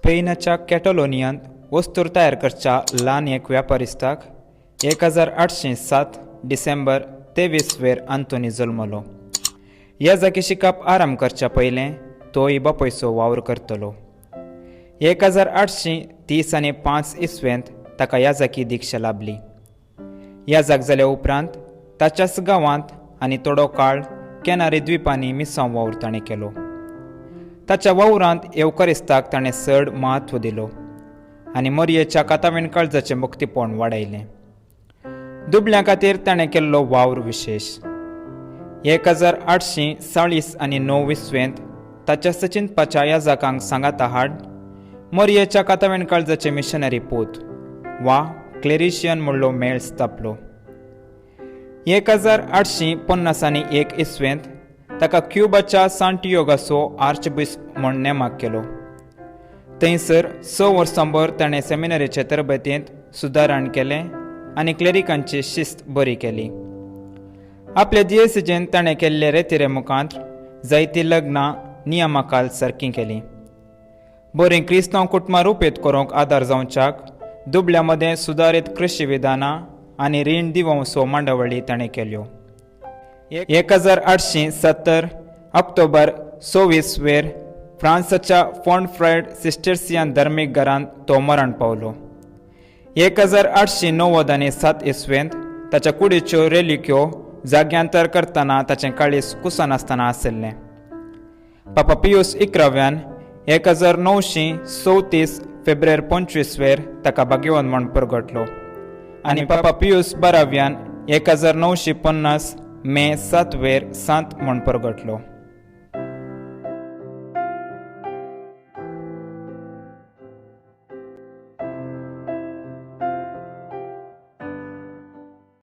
स्पेनाच्या कॅटलोनियांत वस्तूर तयार करच्या ल्हान एक व्यापारिस्ताक 1807 डिसेंबर 23 वेर आंतोनी जल्मलो. ह्या जागी शिकप आराम करच्या पयलें तोय बापयचो वावर करतलो. 1835 इसवेंत ताका याजकी दिक्षा लाभली. याजक जाल्या उपरांत ताच्याच गांवांत आनी थोडो काळ कॅनारी द्विपांनी मिसांव वावर ताणें केलो. ताच्या वावरांत येवकरिस्ताक ताणें चड म्हत्व दिलो आनी मोरयेच्या कातावेण काळजाचें मुक्तीपण वाडयलें. दुबल्यां खातीर ताणें केल्लो वावर विशेश. 1849 इसवेंत ताच्या सचिनपाच्या याजकांक सांगाता हाड मोरयेच्या कातावेण काळजाचे मिशनरी पूत वा क्लेरिशियन म्हणलो मेळ स्थापलो. 1851 इसवेंत ताका क्युबाच्या सांटियोगाचो आर्चबिस्प म्हूण नेमाक केलो. थंयसर 6 वर्सांभर ताणें सेमिनरीचे तरबेतींत सुदारण केलें आनी क्लेरिकांची शिस्त बरी केली. आपले दियेसिजेन ताणें केल्ले रेतिरे मुखांत जायतीं लग्नां नियमाखाल सारकीं केलीं. बरीं क्रिस्तांव कुटुंबां रुपेत करूंक आदार जावच्याक दुबल्या मदें सुदारीत कृशी विधानां आनी रीण दिवंसो मांडावळी ताणें केल्यो. 1870 ऑक्टोबर 26 वेर फ्रांसाच्या फोंडफ्रायड सिस्टर्सियन धर्मीक घरांत तो मरण पावलो. 1897 इसवेंत ताच्या कुडीच्यो रेलिक्यो जाग्यांतर करतना ताचें काळीज कुसनासतना आशिल्लें. पापा पियूस 11व्यान 1934 फेब्रुवारी 25 वेर ताका भाग्यवंत म्हूण परगटलो आनी पापा पियूस 12व्यान 1950 मे 7 वेर सांत म्हूण परगटलो.